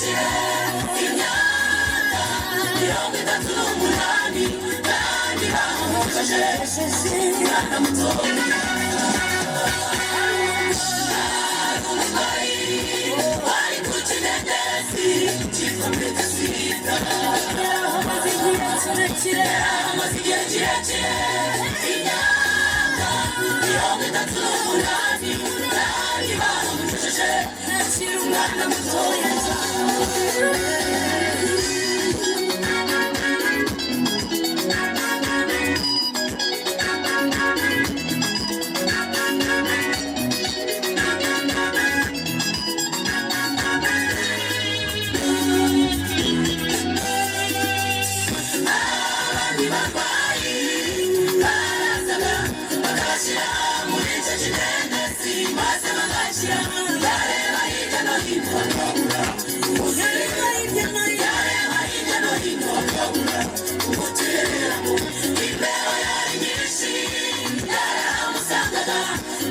kirekire, imyaka 38, kandi bamuhojeje umwana muto. Umurwayi wari ku kidendezi cyitwa Betesida. Yarahamaze igihe kirekire. Yarahamaze igihe kirekire, imyaka 38, kandi bamuhojeje Akiri umwana umwana mutoya. Abandi barwayi barazaga bakabashyira muri icyo kidendezi, maze bagakira. Yareba hirya no hino bakabura, Yareba hirya no hino. yareba hirya no hino bakabura umutererano. Imbeho yari nyinshi, yaramusangaga.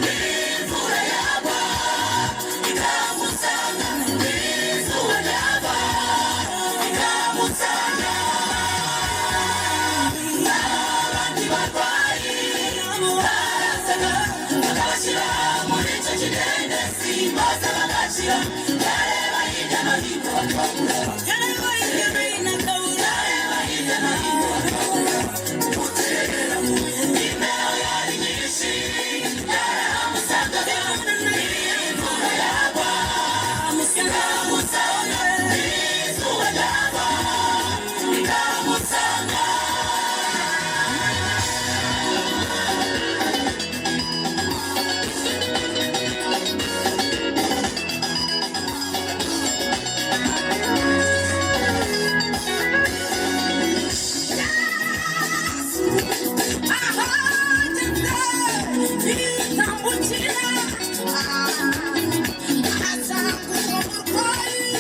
N'imvura yagwa ikamusanga, n'izuba ryava ikamusanga. Abandi barwayi barazaga bakabashyira muri icyo kidendezi, maze bagakira. Yareba hirya no hino bakabura, Yareba hirya no hino akabura. yareba hirya no hino bakabura umutererano. Imbeho yari nyinshi, yaramusangaga. Imvura yagwa ikamusanga, izuba ryava ikamusanga. Ahageze yitambukira, ahasanga uwo murwayi.